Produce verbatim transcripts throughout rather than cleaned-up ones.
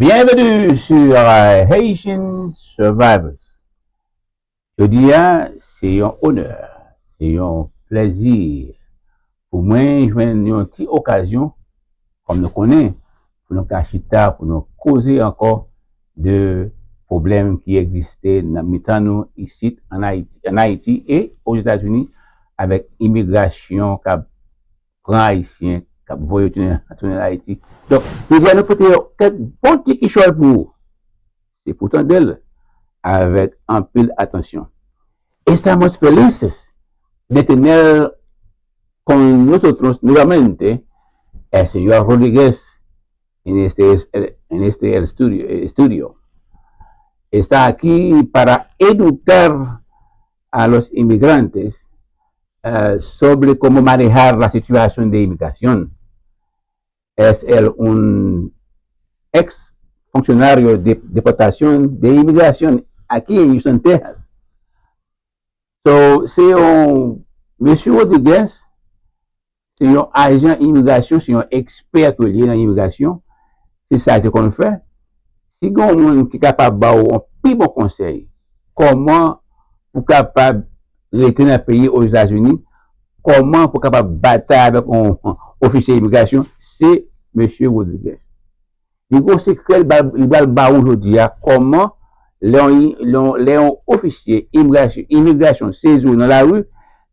Bienvenue sur euh, Haitian Survivors. Jodi a, se yon onè, se yon plèzi pou mwen jwenn yon ti okazyon, kòm nou konnen, pou nou ka chita, pou nou koze ankò de pwoblèm ki egziste nan mitan nou isit ann Ayiti, ann Ayiti e Ozetazini, avèk imigrasyon k ap pran Ayisyen, k ap voye yo tounen, tounen Ayiti. Donk, jodi a nou pote kèk bon ti kichòy pou ou. Se pou tande l avèk anpil atansyon. Estamos felices de tener con nosotros nuevamente el señor Rodríguez en este, en este el estudio, estudio. Está aquí para educar a los inmigrantes eh, sobre cómo manejar la situación de inmigración. Es él un ex funcionario de deportación de inmigración aquí en Houston, Texas. So, se yon Mesye Rodriguez, se yon ajan imigrasyon, se yon ekspè ke li ye nan imigrasyon. Se sa li te konn fè. Si gen yon moun ki kapab ba w yon pi bon konsèy, kòman pou kapab rete nan peyi Ozetazini, kòman pou kapab batay avèk yon ofisye imigrasyon, se Mesye Rodriguez. Li gen yon sekrè li ba- li pral ba ou jodi a, kòman lè yon, lè yon, lè yon ofisye imigrasyon, imigrasyon sezi w nan lari,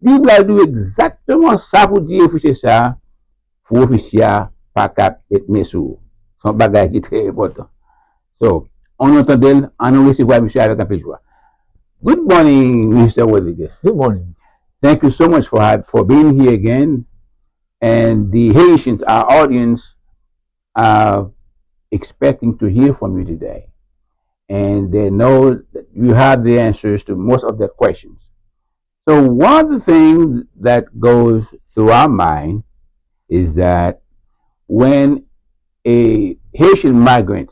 li pral di w egzakteman sa pou di ofisye sa a, pou ofisye a pa ka met men sou ou. Se yon bagay ki trè enpòtan. So, ann nou tande l, ann nou resevwa misye avèk anpil jwa. Good morning, Mister Rodriguez. Good morning. Thank you so much for have, for being here again. And the Haitians, our audience, are expecting to hear from you today. And they know that you have the answers to most of their questions. So, one of the things that goes through our mind is that when a Haitian migrant,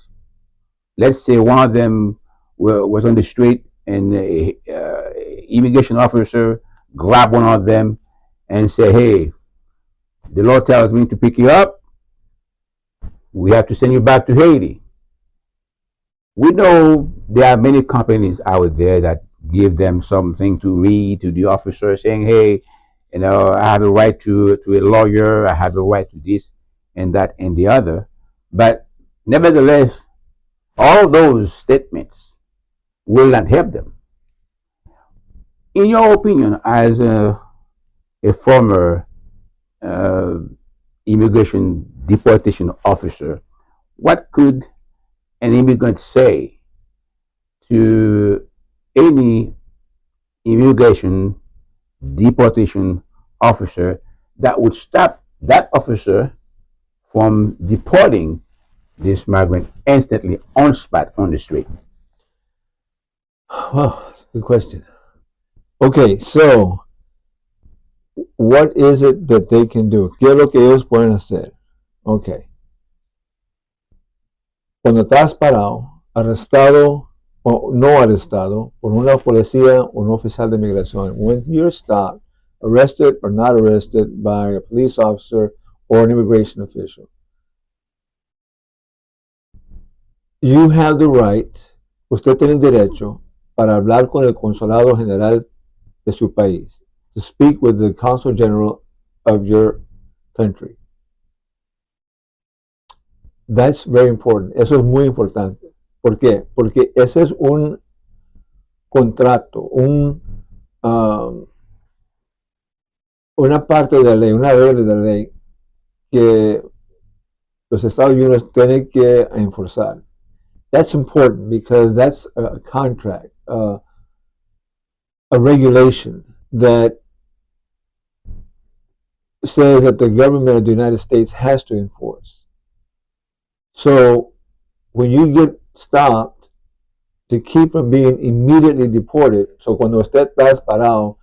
let's say one of them wa- was on the street and a uh, immigration officer grabbed one of them and said, "Hey, the law tells me to pick you up. We have to send you back to Haiti." We know there are many companies out there that give them something to read to the officer saying, "Hey, you know, I have a right to, to a lawyer, I have a right to this and that and the other." But nevertheless, all those statements will not help them. In your opinion, as a, a former uh, immigration deportation officer, what could an immigrant say to any immigration deportation officer that would stop that officer from deporting this migrant instantly on spot on the street? Wow, that's a good question. Okay, so what is it that they can do? ¿Qué es lo que ellos pueden hacer? Okay. Cuando estás parado, arrestado o no arrestado por una policía o un oficial de migración, when you're stopped, arrested or not arrested by a police officer or an immigration official, you have the right, usted tiene el derecho para hablar con el consulado general de su país, to speak with the consul general of your country. That's very important. Eso es muy importante. ¿Por qué? Porque ese es un contrato, un, um, una parte de la ley, una regla de la ley que los Estados Unidos tienen que enforzar. That's important because that's a contract, uh, a regulation that says that the government of the United States has to enforce. So when you get stopped, to keep from being immediately deported, so cuando usted está parado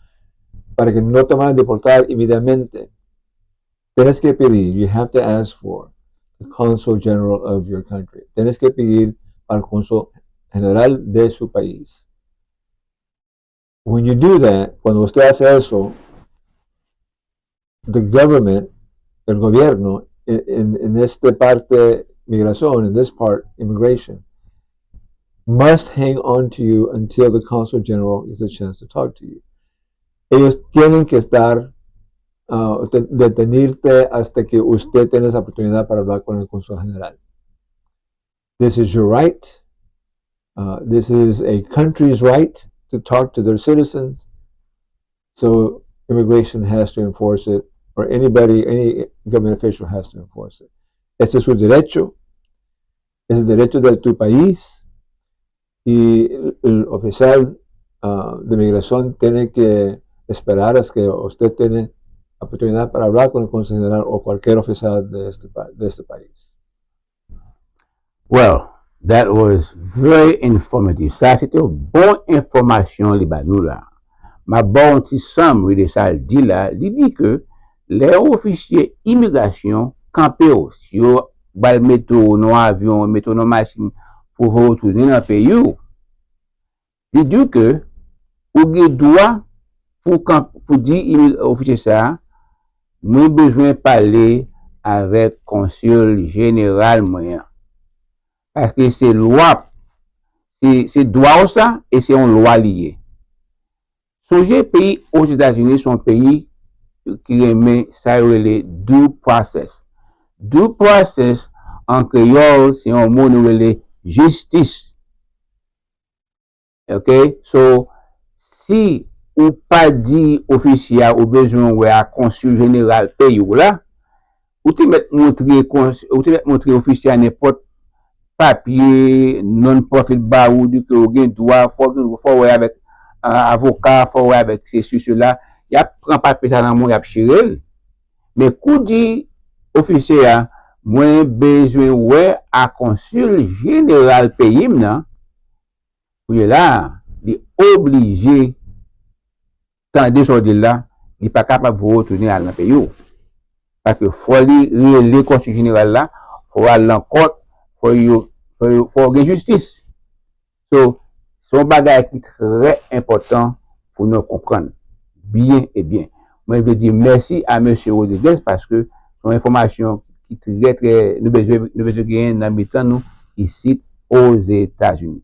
para que no te van a deportar inmediatamente, tienes que pedir, you have to ask for the consul general of your country. Tienes que pedir al cónsul general de su país. When you do that, cuando usted hace eso, the government, el gobierno, en, en, en esta parte migración, in this part, immigration, must hang on to you until the consul general gets a chance to talk to you. Ellos tienen que estar, uh, te- detenirte hasta que usted tiene esa oportunidad para hablar con el cónsul general. This is your right. Uh, this is a country's right to talk to their citizens. So immigration has to enforce it, or anybody, any government official has to enforce it. Ese es su derecho, es el derecho de tu país, y el oficial, uh, de migración tiene que esperar hasta que usted tiene oportunidad para hablar con el cónsul general o cualquier oficial de este, pa- de este país. Well, that was very informative. Sa se te yon bon enfòmasyon li ba nou la. M ap ba w yon ti summary de sa l di la. Li di ke lè yon ofisye imigrasyon kanpe w, si yo pral mete w nan yon avyon, mete w nan yon machin pou voye w tounen nan peyi w, li di w ke ou gen dwa pou, kan, pou di imi- ofisye sa a, mwen bezwen pale avèk konsil jeneral mwen an. Paske se lwa, se, se dwa w sa, e se yon lwa li ye. Sonje peyi Ozetazini se yon peyi ki renmen sa yo rele due process. Due process an kreyòl se yon mo nou rele jistis. Ok, so si ou pa di ofisye a ou bezwen wè a konsil jeneral peyi w la, ou te mèt montre kons- ou te mèt montre ofisye a nenpòt papye non-profit ba ou di ke ou gen dwa, fò w gen fò w wè avèk avoka, fò w wè avèk sesi sela. Y ap pran papye sa nan men w, y ap chire l. Men kou di ofisye a, mwen bezwen wè a konsil jeneral peyi m nan, kounye la a, li oblije tande sa w di l la, li pa kapab voye w tounen al nan peyi w. Paske fò li rele konsil jeneral la, fò w al nan kòt, fò yo, fò yo, fò w gen jistis. So, se yon bagay ki trè enpòtan pou nou konprann byen e byen. Mwen vle di mèsi a mesye Rodriguez paske se yon enfòmasyon ki trè, trè, nou bezwen, nou bezwen genyen nan mitan nou isit Ozetazini.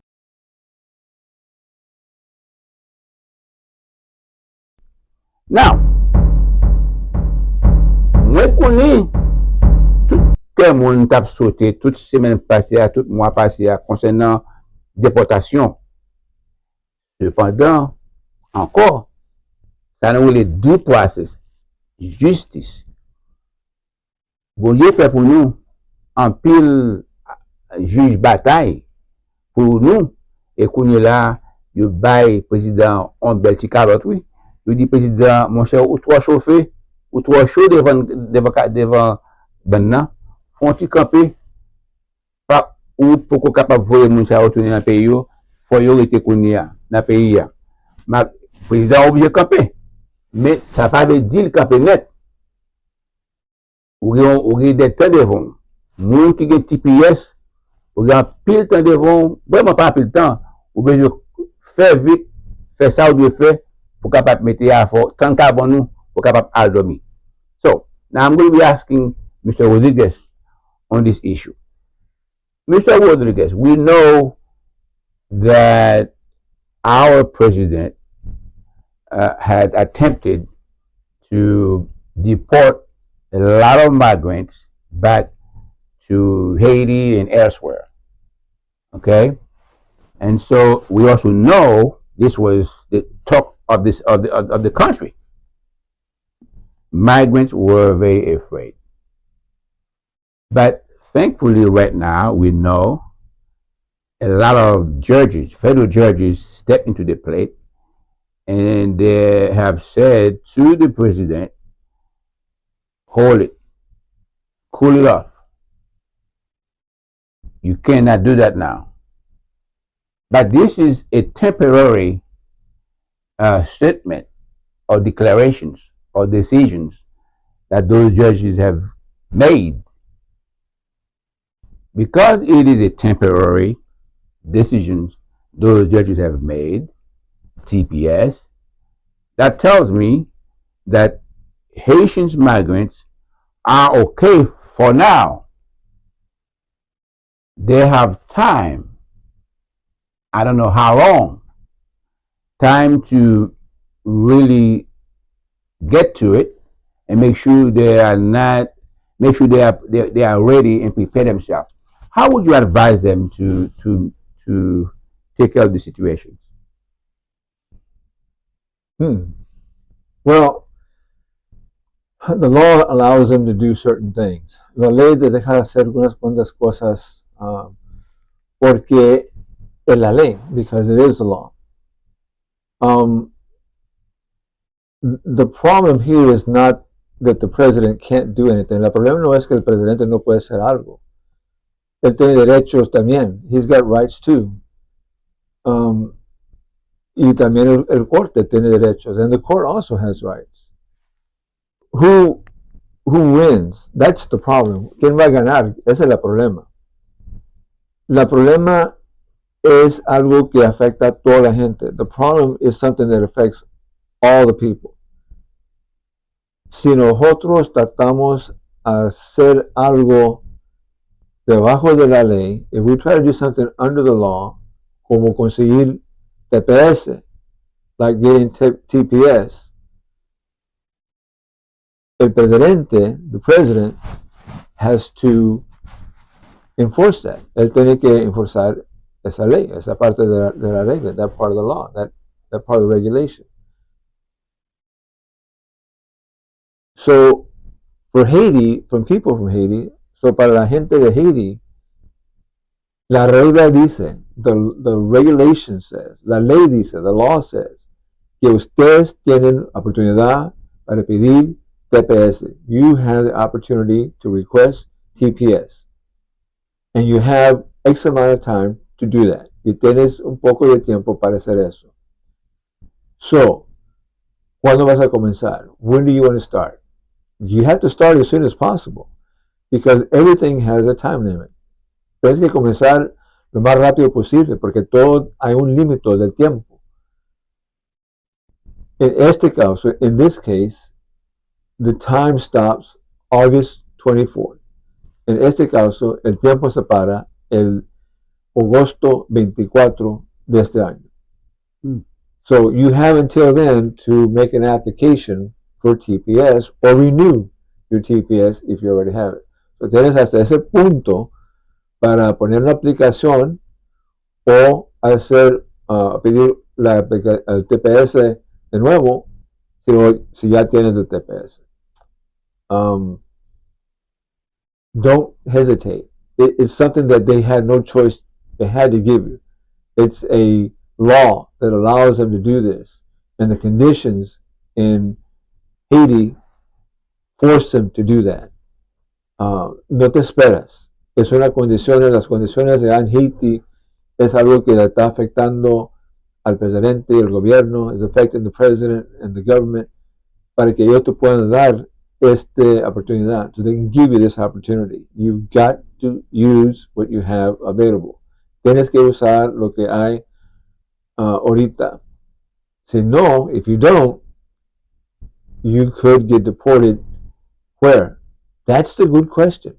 Now, mwen konnen tout kè moun t ap sote tout semèn pase a, tout mwa pase a konsènan depòtasyon. Sepandan, ankò, sa nou rele due process, jistis. Bondye fè pou nou anpil jij batay pou nou, e kounye la, yo bay prezidan an yon bèl ti kalòt, wi. Yo di prezidan, monchè, ou twò chofe, ou twò cho devan, devan, devan bann nan, fè yon ti kanpe, pa, ou poko kapab voye moun sa yo tounen nan peyi yo, fò yo rete kounye a, nan peyi a. Ma, prezidan oblije kanpe, men sa pa vle di l kanpe nèt. Ou gen, ou gen de tan devan w. Moun ki gen T P S, ou gen anpil tan devan w, vrèman pa anpil tan, ou bezwen fè vit, fè sa ou dwe fè pou kapab mete afè w, tann kabann ou, pou kapab al dòmi. So, now I'm going to be asking Mister Rodriguez on this issue. Mister Rodriguez, we know that our president uh, had attempted to deport a lot of migrants back to Haiti and elsewhere. Okay? And so we also know this was the talk of this of the, of, of the country. Migrants were very afraid. But thankfully, right now, we know a lot of judges, federal judges, step into the plate and they have said to the president, hold it, cool it off. You cannot do that now. But this is a temporary uh, statement or declarations or decisions that those judges have made. Because it is a temporary decisions those judges have made, T P S, that tells me that Haitians migrants are okay for now. they have time, I don't know how long, time to really get to it and make sure they are not, make sure they are, they, they are ready and prepare themselves. How would you advise them to, to, to take care of the situations? Hmm. Well, the law allows them to do certain things. La ley te deja hacer unas cuantas cosas um, porque es la ley, because it is the law. Um, the problem here is not that the president can't do anything. El problema no es que el presidente no puede hacer algo. Él tiene derechos también. He's got rights too. Um, y también el, el corte tiene derechos. And the court also has rights. Who, who wins? That's the problem. ¿Quién va a ganar? Ese es el problema. El problema es algo que afecta a toda la gente. The problem is something that affects all the people. Si nosotros tratamos de hacer algo debajo de la ley, if we try to do something under the law, como conseguir T P S, like getting T P S, el presidente, the president, has to enforce that. Él tiene que enforzar esa ley, esa parte de la, de la regla, that part of the law, that, that part of the regulation. So, for Haiti, from people from Haiti, so para la gente de Haiti, la regla dice, the, the regulation says, la ley dice, the law says, que ustedes tienen oportunidad para pedir T P S. You have the opportunity to request T P S. And you have X amount of time to do that. Y tienes un poco de tiempo para hacer eso. So, ¿cuándo vas a comenzar? When do you want to start? You have to start as soon as possible because everything has a time limit. Tienes que comenzar lo más rápido posible porque todo hay un límite del tiempo. En este caso, in this case, the time stops August twenty-fourth. En este caso, el tiempo se para el agosto veinticuatro de este año. So you have until then to make an application for T P S or renew your T P S if you already have it. So tienes hasta ese punto para poner una aplicación o hacer, uh, pedir la, el T P S de nuevo si, si ya tienes el T P S. Um, don't hesitate. It, it's something that they had no choice. They had to give you. It's a law that allows them to do this. And the conditions in Haiti force them to do that. Uh, no te esperas. Es una condición, las condiciones de Haiti es algo que le está afectando al presidente y el gobierno, is affecting the president and the government, para que ellos te puedan dar esta oportunidad. So they can give you this opportunity. You've got to use what you have available. Tienes que usar lo que hay uh, ahorita. Si no, if you don't, you could get deported where? That's the good question.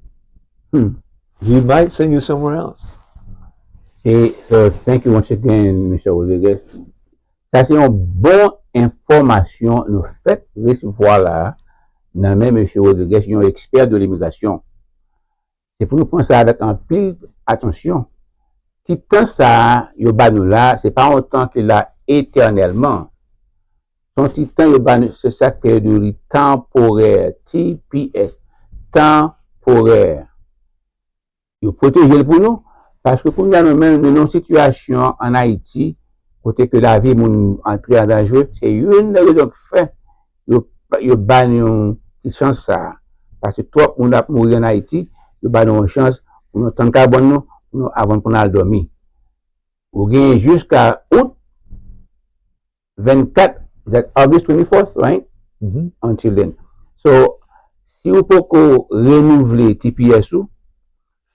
Hmm. He might send you somewhere else. E, so, thank you once again, Mister Rodriguez. Sa se yon bon enfòmasyon nou fèk resevwa la nan men Mesye Rodriguez, yon ekspè de limigrasyon. Se pou nou pran sa avèk anpil atansyon. Ti tan sa a yo ba nou la, se pa yon tan ki la etènèlman. Se yon ti tan yo ba nou, se sa k fè yo di li tanporè, T P S, tanporè. Yo pwoteje l pou nou, paske kounye a nou menm, nou nan yon sitiyasyon ann Ayiti, kote ke lavi moun antre an danje, se youn nan rezon ki fè yo, yo ba nou yon ti chans sa a. Paske twòp moun ap mouri ann Ayiti, yo ba nou yon chans pou nou tann kabòn nou, pou nou avan pou nou al dòmi. Ou gen jiska out vennkat, is that August twenty-fourth, right? Until then. So, si ou poko renouvle T P S ou,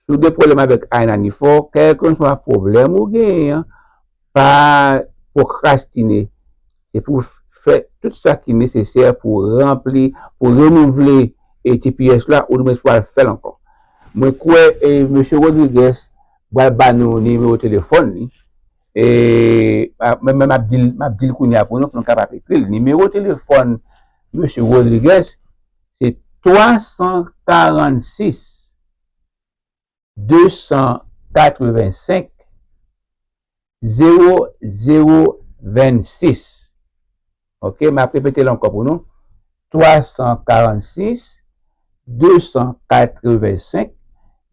si w gen pwoblèm avèk I ninety-four, kèlkeswa pwoblèm ou genyen an, pa pwokrastine. Se pou w fè tout sa ki nesesè pou w ranpli, pou w renouvle e T P S la, ou di mwens pou w al fè l ankò. Mwen kwè e Mesye Rodriguez pral ba nou nimewo telefòn li. E, a, men, men m ap di l, m ap di l kounye a pou nou, pou nou kapab ekri l. Nimewo telefòn Mesye Rodriguez, se twa san karannsis, de san katrevensenk, zewo zewo vennsis. Ok, m ap repete l ankò pou nou. Twa san karannsis, de san katrevensenk,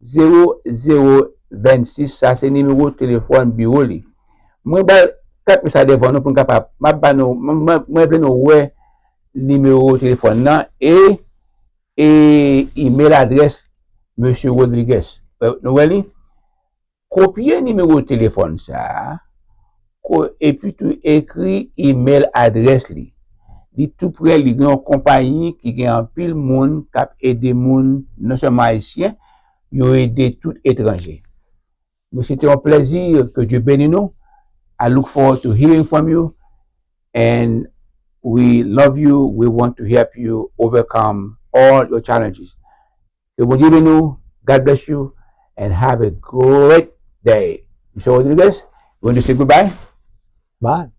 zewo zewo vennsis. Sa se nimewo telefòn biwo li. Mwen ba l kat mesaj devan nou pou n kapab, m ap ba nou, mwen, mwen, mwen vle nou wè nimewo telefòn nan e, e email adrès Mesye Rodriguez. Nou wè li? Kopye nimewo telefòn sa a, ko-, epi tou ekri email adrès li. Li tou prè, li gen yon konpayi ki gen anpil moun k ap ede moun, non sèlman ayisyen, yo ede tout etranje. Mesye, se te yon plèzi, ke Dye beni nou. I look forward to hearing from you, and we love you. We want to help you overcome all your challenges. Ke Bondye beni w. God bless you and have a great day. Mesye Rodriguez, you want to say goodbye? Bye.